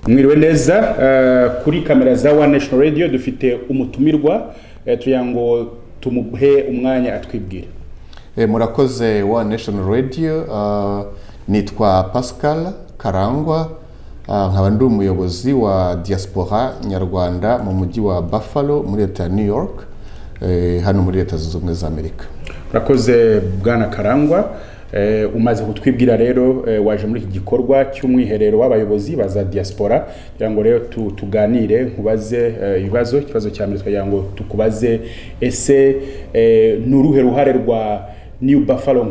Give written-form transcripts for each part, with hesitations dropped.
Mwiriwe neza. Kuri kamera za One Nation Radio dufite umutumirwa, tugira ngo tumuhe umwanya atwibwire. Murakoze One Nation Radio. Nitwa Pascal Karangwa, nkaba ndi umuyobozi wa diaspora nyarwanda mu mujyi wa Buffalo muri leta ya New York, hano muri Leta Zunze Ubumwe za Amerika. Urakoze, bwana Karangwa. Umaze kutwibwira rero, waje muri iki gikorwa cy'umwiherero w'abayobozi ba za diaspora kugira ngo rero tuganire, nkubaze ibibazo. Ikibazo cya mbere twagira ngo tukubaze: ese ni uruhe ruhare rwa New Buffalo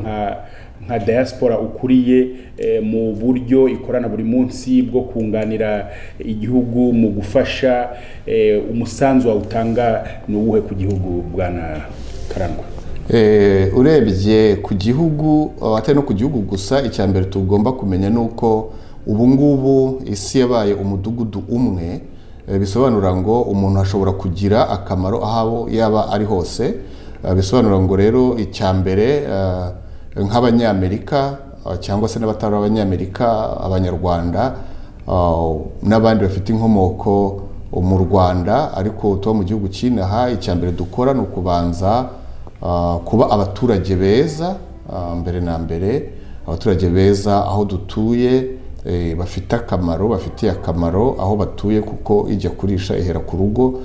nka diaspora ukuriye mu buryo ikorana buri munsi bwo kunganira igihugu mu gufasha? Umusanzu wawe utanga ni uwuhe ku gihugu, bwana Karangwa? Urebye ku gihugu, atari no ku gihugu gusa, icya mbere tugomba kumenya ni uko ubu ngubu isi yabaye umudugudu umwe. Bisobanura ngo umuntu ashobora kugira akamaro aho yaba ari hose. Bisobanura ngo rero icya mbere, nk'Abanyamerika cyangwa se n'abatari Abanyamerika, Abanyarwanda n'abandi bafite inkomoko mu Rwanda ariko tuba mu gihugu cy'inaha, icya mbere dukora ni ukubanza kuba abaturage beza. Mbere na mbere abaturage beza aho dutuye, bafite akamaro, bafitiye akamaro aho batuye, kuko ijya kurisha ihera ku rugo.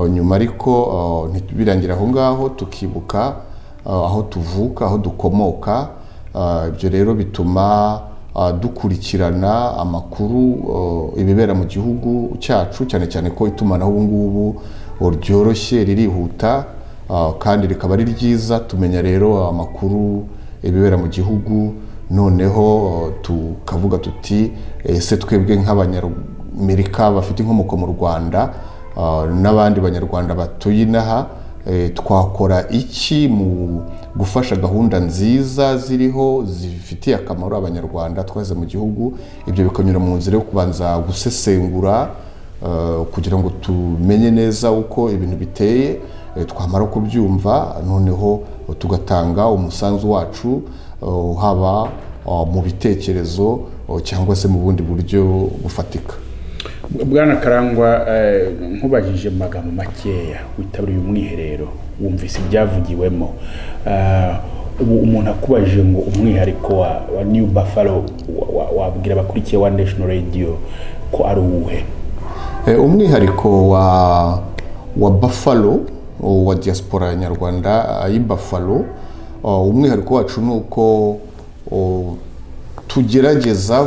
Nyuma ariko ntibirangira aho ngaho, tukibuka aho tuvuka, aho dukomoka. Ibyo rero bituma dukurikirana amakuru, ibibera mu gihugu cyacu, cyane cyane ko itumanaho ubu ngubu ryoroshye, ririhuta, kandi rikaba ari ryiza. Tumenya rero amakuru, ibibera mu gihugu, noneho tukavuga tuti: "Ese twebwe nk'Abanyamerika bafite inkomoko mu Rwanda n'abandi Banyarwanda batuye inaha, twakora iki mu gufasha gahunda nziza ziriho zifitiye akamaro Abanyarwanda twese mu gihugu?" Ibyo bikanyura mu nzira yo kubanza gusesengura kugira ngo tumenye neza uko ibintu biteye. Twamara kubyumva, noneho tugatanga umusanzu wacu, haba mu bitekerezo cyangwa se mu bundi buryo bufatika. Bwana Karangwa, nkubajije mu magambo makeya, witabiriye umwiherero, wumvise ibyavugiwemo. Ubu umuntu akubajije ngo umwihariko wa New Buffalo, wabwira abakurikiye One Nation Radio ko ari uwuhe? Umwihariko wa Buffalo, wa diaspora nyarwanda y'i Buffalo, umwihariko wacu ni uko tugerageza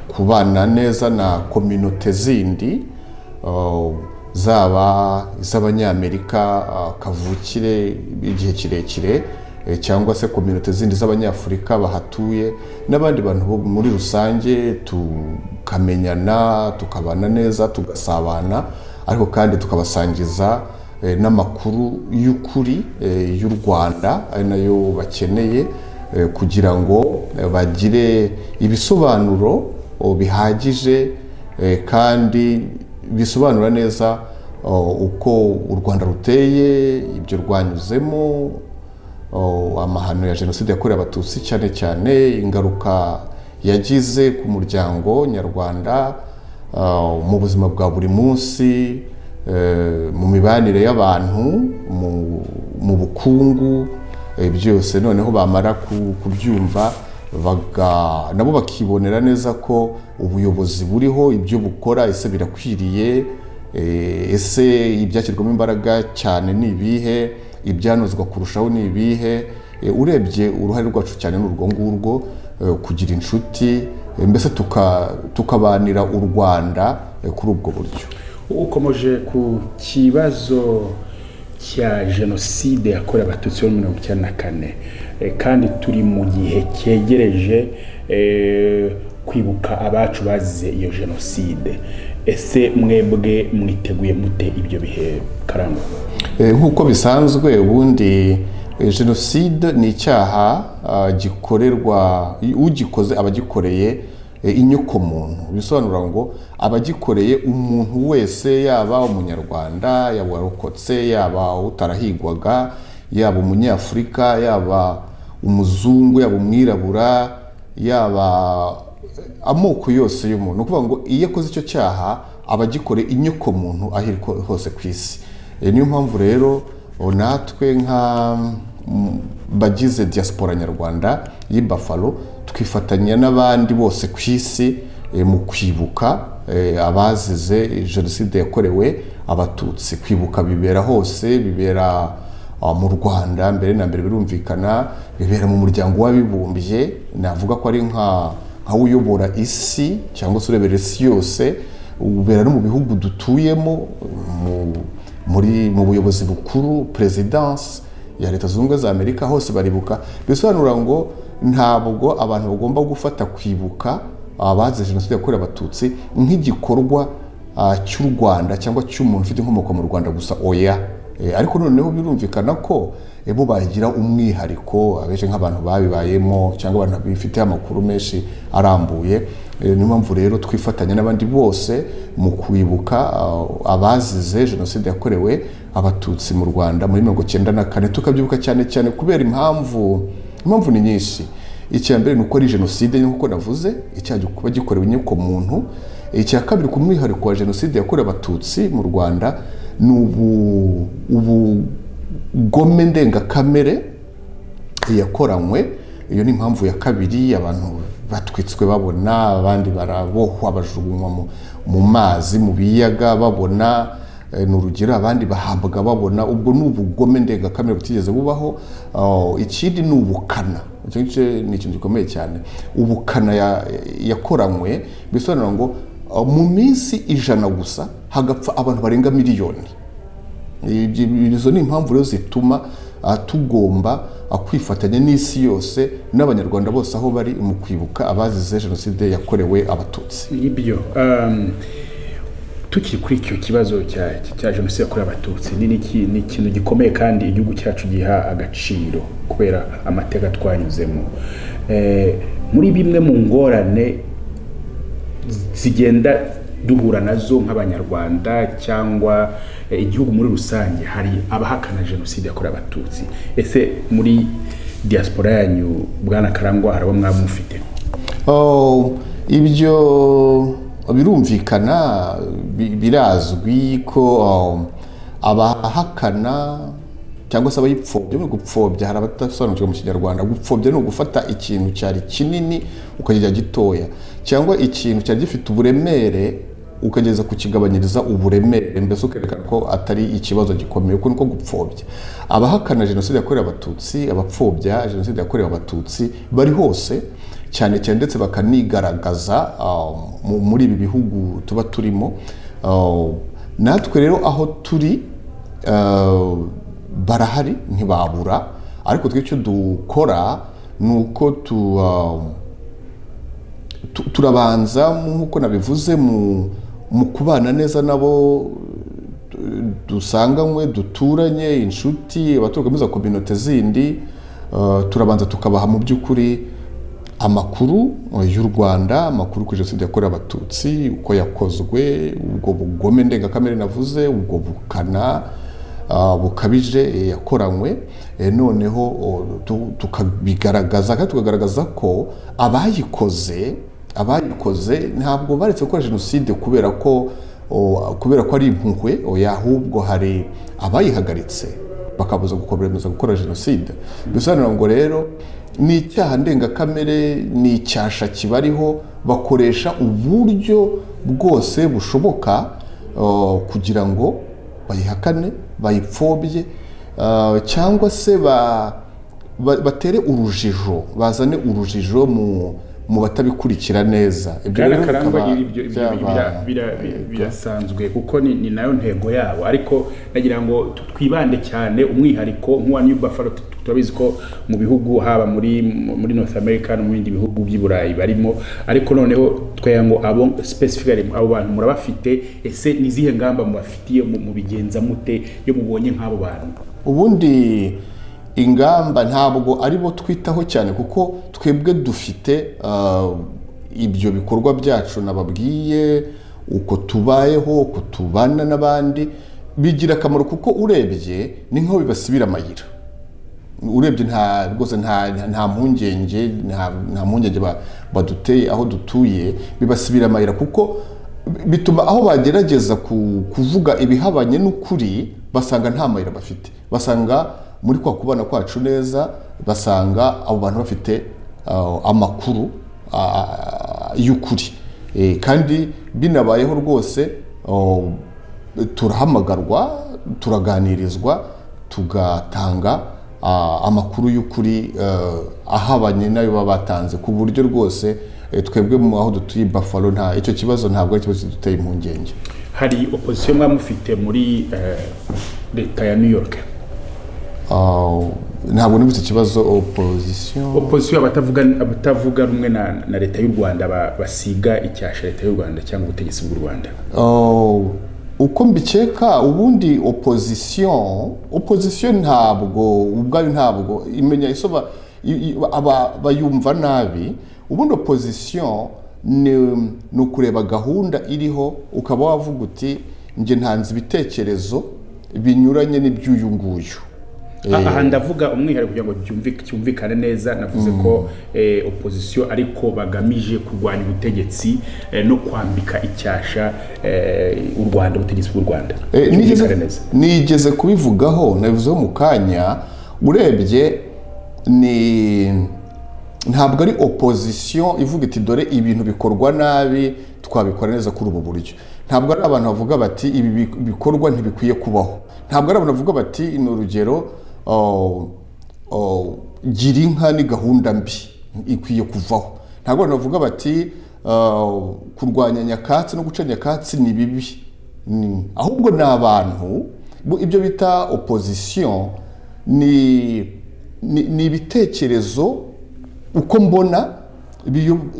kubana neza na kominote zindi, zaba iz'Abanyamerika kavukire igihe kirekire, cyangwa se kominote zindi z'Abanyafurika bahatuye n'abandi bantu bo muri rusange, tukamenyana, tukabana neza, tugasabana, ariko kandi tukabasangiza n'amakuru y'ukuri y'u Rwanda, ari nayo bakeneye kugira ngo bagire ibisobanuro bihagije kandi bisobanura neza uko u Rwanda ruteye, ibyo rwanyuzemo, amahano ya jenoside yakorewe Abatutsi cyane cyane, ingaruka yagize ku muryango nyarwanda, mu buzima bwa buri munsi, mu mibanire y'abantu, mu bukungu, byose. Noneho bamara kubyumva, nabo bakibonera neza ko ubuyobozi buriho, ibyo bukora, ese birakwiriye? Ese ibyashyirwamo imbaraga cyane ni ibihe? Ibyanozwa kurushaho ni ibihe? Urebye uruhare rwacu cyane ni urwo ngurwo, kugira inshuti, mbese tukabanira u Rwanda kuri ubwo buryo. Ukomeje ku kibazo cya jenoside yakorewe Abatutsi muri 94, kandi turi mu gihe cyegereje kwibuka abacu bazize iyo jenoside. Ese mwebwe mwiteguye mute ibyo bihe, Karangwa? Nk'uko bisanzwe ubundi, jenoside ni icyaha gikorerwa ugikoze aba agikoreye inyokomuntu. Bisobanura ngo abagikoreye umuntu wese, yaba Umunyarwanda, yaba uwarokotse, yaba utarahigwaga, yaba Umunyafurika, yaba umuzungu, yaba umwirabura, yaba amoko yose y'umuntu. Ni ukuvuga ngo iyo akoze icyo cyaha aba agikore inyokomuntu aho iri hose ku isi. Niyo mpamvu rero natwe nka bagize diaspora nyarwanda y'i Buffalo twifatanya n'abandi bose ku isi mu kwibuka abazize jenoside yakorewe Abatutsi. Kwibuka bibera hose, bibera mu Rwanda mbere na mbere birumvikana, bibera mu Muryango w'Abibumbye, navuga ko ari nka uyobora isi cyangwa se urebera isi yose, ubera no mu bihugu dutuyemo, mu buyobozi bukuru, perezidansi ya Leta Zunze Ubumwe za Amerika, hose baribuka. Bisobanura ngo ntabwo abantu bagomba gufata kwibuka abazize jenoside yakorewe Abatutsi nk'igikorwa cy'u Rwanda cyangwa cy'umuntu ufite inkomoko mu Rwanda gusa, oya. Ariko noneho birumvikana ko bo bagira umwihariko, abenshi nk'abantu babibayemo cyangwa abantu bifite amakuru menshi arambuye. Niyo mpamvu rero twifatanya n'abandi bose mu kwibuka abazize jenoside yakorewe Abatutsi mu Rwanda muri 94, tukabyibuka cyane cyane kubera impamvu ni nyinshi. Icya mbere ni uko ari jenoside nk'uko navuze, icyaha kuba gikorewe inyokomuntu. Icya kabiri, ku mwihariko wa jenoside yakorewe Abatutsi mu Rwanda, ni ubugome ndengakamere yakoranywe. Iyo ni impamvu ya kabiri. Abantu batwitswe babona, abandi barabohwa bajugunywa mu mazi, mu biyaga babona, ni urugero, abandi bahambwa babona. Ubwo ni ubugome ndengakamere butigeze bubaho. Ikindi ni ubukana, icyo ngicyo ni ikintu gikomeye cyane. Ubukana yakoranywe, bisobanura ngo mu minsi 100 gusa hagapfa abantu barenga miliyoni. Izo ni impamvu rero zituma tugomba kwifatanya n'isi yose n'Abanyarwanda bose aho bari mu kwibuka abazize jenoside yakorewe Abatutsi. Nibyo. Tukiri kuri icyo kibazo cya jenoside yakorewe Abatutsi, ni ikintu gikomeye kandi igihugu cyacu giha agaciro kubera amateka twanyuzemo. Muri bimwe mu ngorane zigenda duhura nazo nk'Abanyarwanda cyangwa igihugu muri rusange, hari abahakana jenoside yakorewe Abatutsi. Ese muri diaspora yanyu, Bwana Karangwa, hari abo mwaba mufite? Ibyo birumvikana, birazwi ko abahakana cyangwa se abayipfobya. Muri gupfobya hari abadasobanukirwa mu Kinyarwanda. Gupfobya ni ugufata ikintu cyari kinini ukakigira gitoya, cyangwa ikintu cyari gifite uburemere ukageza kukigabanyiriza uburemere, mbese ukerekana ko atari ikibazo gikomeye. Uko niko gupfobya. Abahakana jenoside yakorewe Abatutsi, abapfobya jenoside yakorewe Abatutsi bari hose, cyane cyane ndetse bakanigaragaza muri ibi bihugu tuba turimo. Natwe rero aho turi barahari, ntibabura, ariko twe icyo dukora ni uko turabanza nk'uko nabivuze mu kubana neza nabo dusanganywe, duturanye, inshuti, abaturuka muri za kominote zindi. Turabanza tukabaha mu by'ukuri amakuru y'u Rwanda, amakuru kuri jenoside yakorewe Abatutsi, uko yakozwe, ubwo bugome ndengakamere navuze, ubwo bukana bukabije yakoranywe. Noneho tukabigaragaza kandi tukagaragaza ko abayikoze ntabwo baretse gukora jenoside kubera ko ari impuhwe, ahubwo hari abayihagaritse bakabuza gukomeza gukora jenoside. Bisobanura ngo rero ni icyaha ndengakamere, ni icyasha kibariho, bakoresha uburyo bwose bushoboka kugira ngo bayihakane, bayipfobye, cyangwa se batere urujijo, bazane urujijo mu batabikurikira neza. Ibyo rero birasanzwe kuko ni nayo ntego yabo, ariko nagira ngo twibande cyane umwihariko nk'uwa New Buffalo. Turabizi ko mu bihugu haba muri North America no mu bindi bihugu by'i Burayi barimo, ariko noneho twaya ngo abo specifically abo bantu murabafite, ese ni izihe ngamba mubafitiye, mubigenza mute iyo mubonye nk'abo bantu? Ubundi ingamba ntabwo ari bo twitaho cyane, kuko twebwe dufite ibyo bikorwa byacu nababwiye, uko tubayeho, uko tubana n'abandi, bigira akamaro kuko urebye ni nk'aho bibasibira amayira. Urebye nta rwose nta mpungenge, nta mpungenge baduteye aho dutuye. Bibasibira amayira kuko bituma aho bagerageza kuvuga ibihabanye n'ukuri basanga nta mayira bafite, basanga muri kwa kubana kwacu neza, basanga abo bantu bafite amakuru y'ukuri. Kandi binabayeho rwose, turahamagarwa, turaganirizwa, tugatanga amakuru y'ukuri ahabanye n'ayo baba batanze, ku buryo rwose twebwe mu aho dutuye i Buffalo nta icyo kibazo, ntabwo ari ikibazo kiduteye impungenge. Hari opposition mwaba mufite muri leta ya New York? Ntabwo nibutse ikibazo, opposition? Opposition, abatavuga rumwe na leta y'u Rwanda, basiga icyasha leta y'u Rwanda cyangwa ubutegetsi bw'u Rwanda. Oh, uko mbikeka, ubundi opposition ntabwo ubwayo, ntabwo imenya isoba aba bayumva nabi. Ubundi opposition ni ukureba gahunda iriho, ukaba wavuga uti: "Njye ntanze ibitekerezo binyuranye n'iby'uyu nguyu." Aha ndavuga umwihariko kugira ngo cyumvikane neza. Navuze ko opposition ariko bagamije kurwanya ubutegetsi no kwambika icyasha u Rwanda, ubutegetsi bw'u Rwanda. Cyumvikane neza. Nigeze kubivugaho, nabivuzeho mu kanya. Urebye ni ntabwo ari opposition ivuga iti: "Dore ibintu bikorwa nabi, twabikora neza kuri ubu buryo." Ntabwo ari abantu bavuga bati: "Ibi bikorwa ntibikwiye kubaho." Ntabwo ari abantu bavuga bati, ni urugero, oh, gira inka ni gahunda mbi ikwiye kuvaho. Ntabwo abantu bavuga bati: "Kurwanya nyakatsi no guca nyakatsi ni bibi." Ahubwo ni abantu ibyo bita opposition ni ibitekerezo uko mbona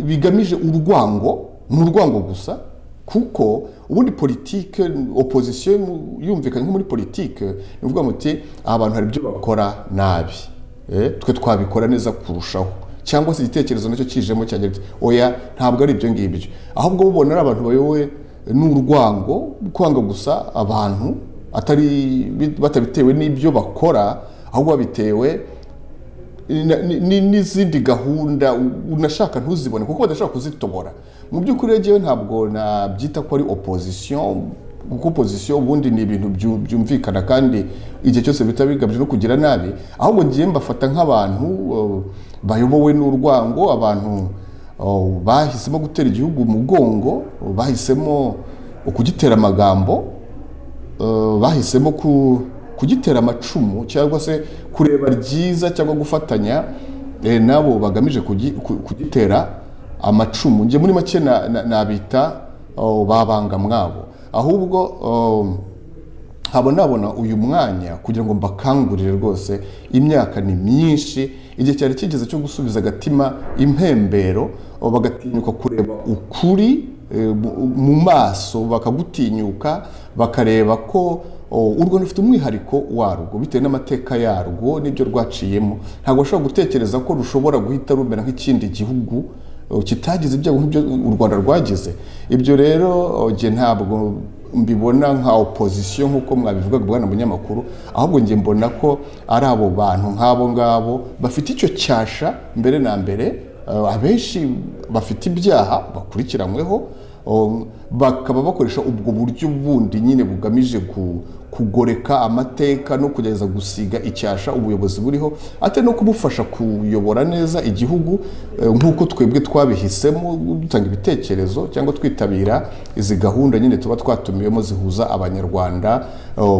bigamije urwango, ni urwango gusa. Kuko ubundi politike, opposition yumvikanye nko muri politike, ni ukuvuga muti: "Aba bantu hari ibyo bakora nabi, twe twabikora neza kurushaho." Cyangwa se igitekerezo nacyo kijemo cyagira kiti: "Oya, ntabwo ari ibyo ngibyo." Ahubwo ubona ari abantu bayobowe n'urwango, kwanga gusa abantu atari batabitewe n'ibyo bakora, ahubwo babitewe n'izindi gahunda unashaka ntuzibone kuko badashobora kuzitobora. Mu by'ukuri rero njyewe ntabwo nabyita ko ari opposition, kuko opposition ubundi ni ibintu byumvikana kandi igihe cyose bitaba bigamije no kugira nabi. Ahubwo ngiye mbafata nk'abantu bayobowe n'urwango, abantu bahisemo gutera igihugu umugongo, bahisemo kugitera amagambo, bahisemo kugitera amacumu, cyangwa se kureba ryiza cyangwa gufatanya nabo bagamije kugitera amacumu. Njye muri make nabita babanga mwabo. Ahubwo nkaba nabona uyu mwanya kugira ngo mbakangurire rwose. Imyaka ni myinshi, igihe cyari kigeze cyo gusubiza agatima impembero, bagatinyuka kureba ukuri mu maso, bakagutinyuka, bakareba ko u Rwanda rufite umwihariko warwo bitewe n'amateka yarwo n'ibyo rwaciyemo. Ntabwo bashobora gutekereza ko rushobora guhita rumera nk'ikindi gihugu kitagize ibyago nk'ibyo u Rwanda rwagize. Ibyo rero njye ntabwo mbibona nka opposition nk'uko mwabivugaga, bwana munyamakuru, ahubwo njye mbona ko ari abo bantu nk'abo ngabo bafite icyo cyasha mbere na mbere. Abenshi bafite ibyaha bakurikiranyweho, bakaba bakoresha ubwo buryo bundi nyine bugamije kugoreka amateka no kugerageza gusiga icyasha ubuyobozi buriho, ate no kubufasha kuyobora neza igihugu nk'uko twebwe twabihisemo, dutanga ibitekerezo cyangwa twitabira izi gahunda nyine tuba twatumiwemo zihuza Abanyarwanda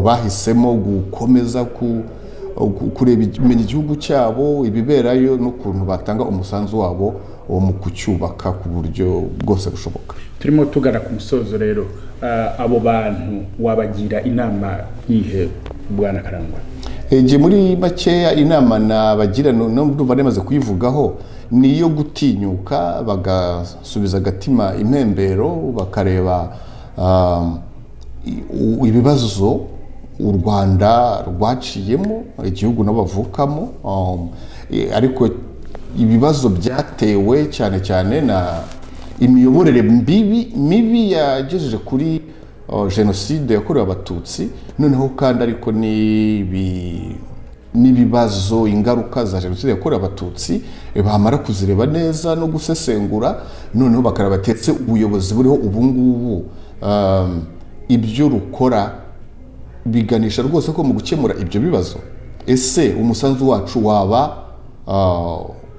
bahisemo gukomeza kureba, kumenya igihugu cyabo, ibiberayo n'ukuntu batanga umusanzu wabo mu kucyubaka ku buryo bwose bushoboka. Turimo tugana ku musozo rero. Abo bantu wabagira inama yihe, bwana Karangwa? Njye muri makeya inama nabagira, ndumva namaze kuyivugaho, ni iyo gutinyuka bagasubiza agatima impembero, bakareba ibibazo u Rwanda rwaciyemo, igihugu nabo bavukamo, ariko ibibazo byatewe cyane cyane na imiyoborere mibi yagejeje kuri jenoside yakorewe Abatutsi. Noneho kandi ariko n'ibibazo, ingaruka za Jenoside yakorewe Abatutsi. Bamara kuzireba neza no gusesengura, noneho bakareba batetse ubuyobozi buriho ubu ngubu, ibyo rukora biganisha rwose ko mu gukemura ibyo bibazo. Ese umusanzu wacu waba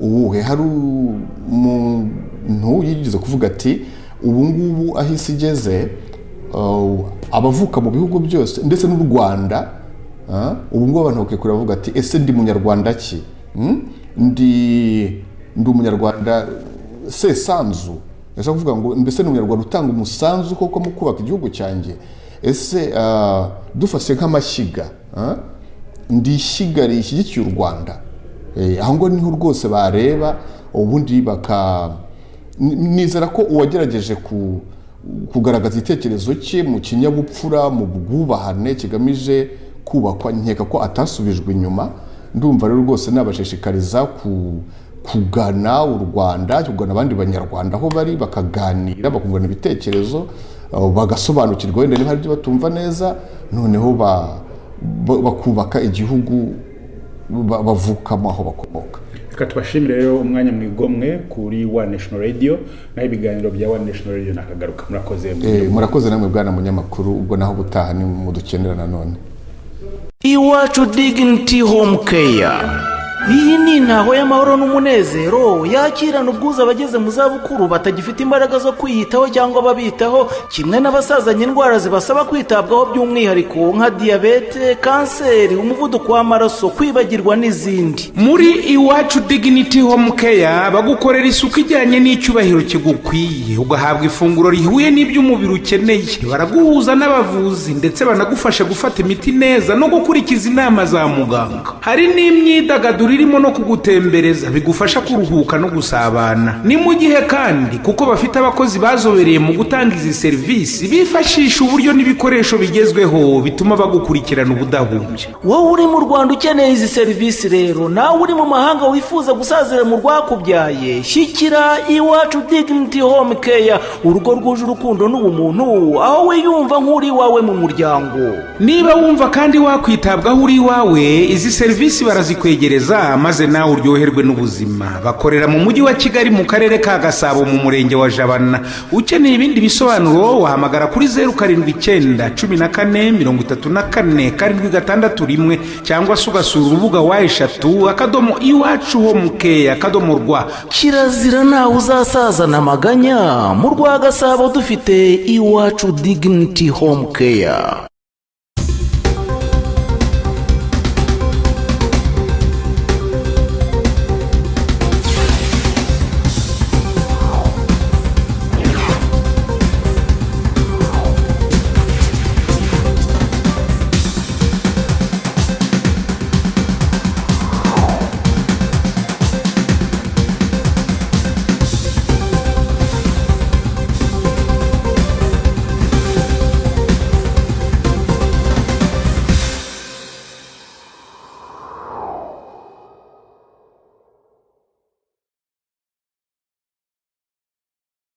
uwuhe? Hari umuntu yigeze kuvuga ati: "Ubu ngubu aho isi igeze, abavuka mu bihugu byose ndetse n'u Rwanda, ubu ngubu abantu bakwiye kureba bavuga ati: 'Ese ndi Munyarwanda ki? Ndi Umunyarwanda sesanzu?'" Ndashaka kuvuga ngo mbese ni Umunyarwanda utanga umusanzu koko mu kubaka igihugu cyanjye? Ese dufashe nk'amashyiga, ndi ishyiga rishyigikiye u Rwanda? Aho ngo niho rwose bareba ubundi baka nizera ko uwagerageje kugaragaza igitekerezo cye mu kinyabupfura, mu bwubahane, kigamije kubakwa, nkeka ko atasubijwe inyuma. Ndumva rero rwose nabashishikariza kugana u Rwanda, kugana abandi Banyarwanda aho bari, bakaganira, bakungurana ibitekerezo, bagasobanukirwa wenda niba hari ibyo batumva neza, noneho bakubaka igihugu bavukamo, aho bakomoka. Reka tubashimire rero umwanya mwigomwe kuri One National Radio, naho ibiganiro bya One National Radio nakagaruka. Murakoze. Murakoze namwe, bwana munyamakuru. Ubwo naho ubutaha ni mudukenera nanone. Iwacu Dignity Home Care, iyi ni intaho y'amahoro n'umunezero, yakirana ubwuzu abageze mu zabukuru batagifite imbaraga zo kwiyitaho cyangwa babitaho, kimwe n'abasazanye indwara zibasaba kwitabwaho by'umwihariko nka diyabete, kanseri, umuvuduko w'amaraso, kwibagirwa n'izindi. Muri Iwacu Dignity Home Care bagukorera isuku ijyanye n'icyubahiro kigukwiye, ugahabwa ifunguro rihuye n'ibyo umubiri ukeneye. Baraguhuza n'abavuzi, ndetse banagufasha gufata imiti neza no gukurikiza inama za muganga. Hari n'imyidagaduro irimo no kugutembereza, bigufasha kuruhuka no gusabana. Ni mu gihe kandi kuko bafite abakozi bazobereye mu gutanga izi serivisi, bifashisha uburyo n'ibikoresho bigezweho bituma bagukurikirana ubudahumbya. Wowe uri mu Rwanda ukeneye izi serivisi rero, nawe uri mu mahanga wifuza gusazira mu rwakubyaye, shyikira Iwacu Dignity Home Care, urugo rwuje urukundo n'ubumuntu, aho wiyumva nk'uri iwawe mu muryango. Niba wumva kandi wakwitabwaho uri iwawe, izi serivisi barazikwegereza maze nawe uryoherwe n'ubuzima. Bakorera mu Mujyi wa Kigali, mu Karere ka Gasabo, mu Murenge wa Jabana. Ukeneye ibindi bisobanuro wahamagara kuri 0791447661, cyangwa se ugasura urubuga www.iwacuhomecare.rw. Kirazira, ntawe uzasazana amaganya. Mu rwa Gasabo dufite Iwacu Dignity Home Care.